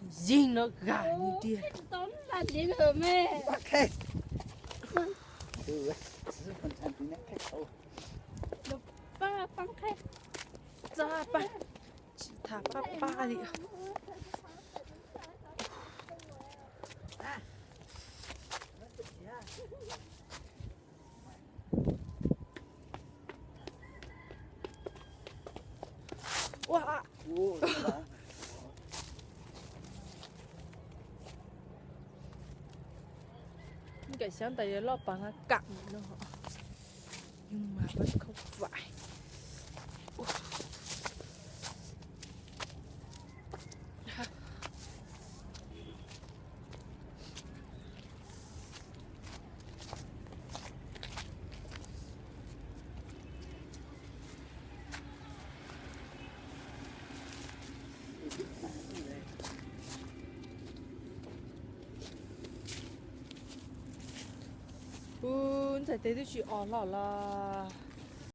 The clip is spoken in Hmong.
Yeej no gam li tiag. Txaj paj, tsis tas paj paj li. Ua, nkawm xyab ntawd loj pas no kam no. Yus mas vaj khauj vais. Ub, ntxhais tes twb tsis os hlo los.